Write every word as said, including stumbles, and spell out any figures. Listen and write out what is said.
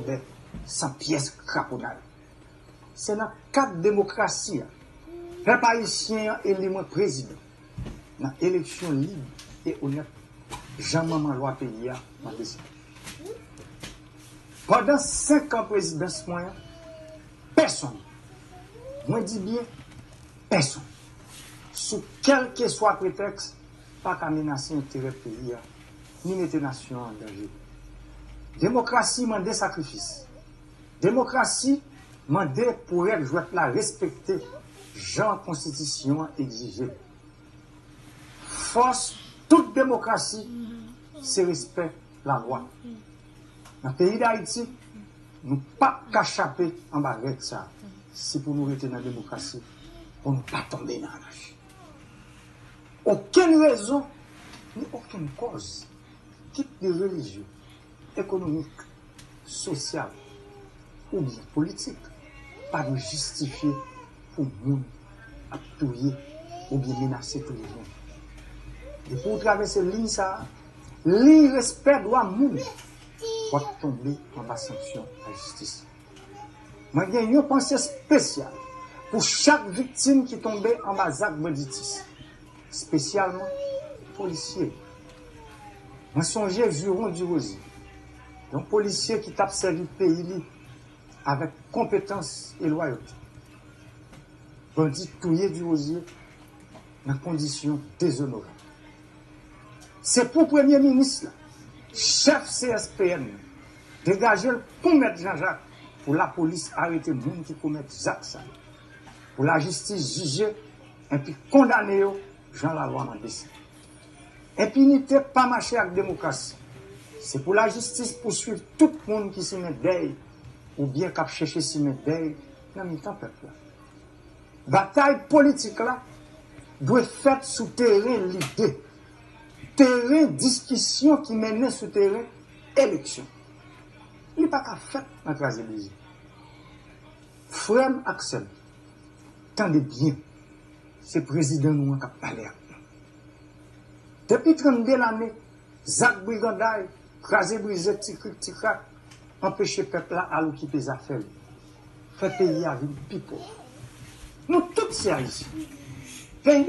Bèt, san pyès kraponay. Se nan kad demokrasi a, pèp ayisyen an eli mwen prezidan nan eleksyon lib e onèt, jan manman lwa peyi a mande sa. Pandan senk an prezidans mwen an, pèsonn, mwen di byen pèsonn, sou kèlkeswa pretèks, pa ka menase enterè peyi a, ni mete nasyon an an danje. Demokrasi mande sakrifis. Demokrasi mande pou règ jwèt la respekte jan konstitisyon an egzije l. Fòs tout demokrasi se respè lalwa. Nan peyi Dayiti, nou p ap ka chape anba règ sa a si pou nou rete nan demokrasi, pou nou pa tonbe nan anarchi. Okenn rezon ni okenn kòz, kit li relijye, ekonomik, sosyal oubyen politik, pa dwe jistifye pou moun ap touye oubyen menase touye moun. Depi w travèse liy sa a, liy respè dwa moun, w ap tonbe anba sanksyon lajistis. Mwen gen yon panse espesyal pou chak viktim ki tonbe anba zak banditis, espesyalman polisye. Mwen sonje Viron Dirozye, yon polisye ki t ap sèvi peyi li avèk konpetans e lwayote. Bandi touye Dirozye nan kondisyon dezonorab. Se pou premye minis la, chèf C S P N nan, degaje l pou Mèt Jan Jak, pou lapolis arete moun ki komèt zak sa yo, pou lajistis jije enpi kondane yo jan lalwa mande sa. Enpinite pa mache ak demokrasi. Se pou lajistis pouswiv tout moun ki simen dèy oubyen k ap chèche simen dèy nan mitan pèp la. Batay politik la dwe fèt sou teren lide, teren diskisyon ki mennen sou teren eleksyon. Li pa ka fèt nan kraze brize. Frè m ak sè m, tande byen, se prezidan nou an k ap pale ak nou. Depi trannde lane, zak briganday, kraze brize, ti krik ti krak, anpeche pèp la al okipe zafè l, fè peyi a vin pi pòv. Nou tout se Ayisyen. Peyi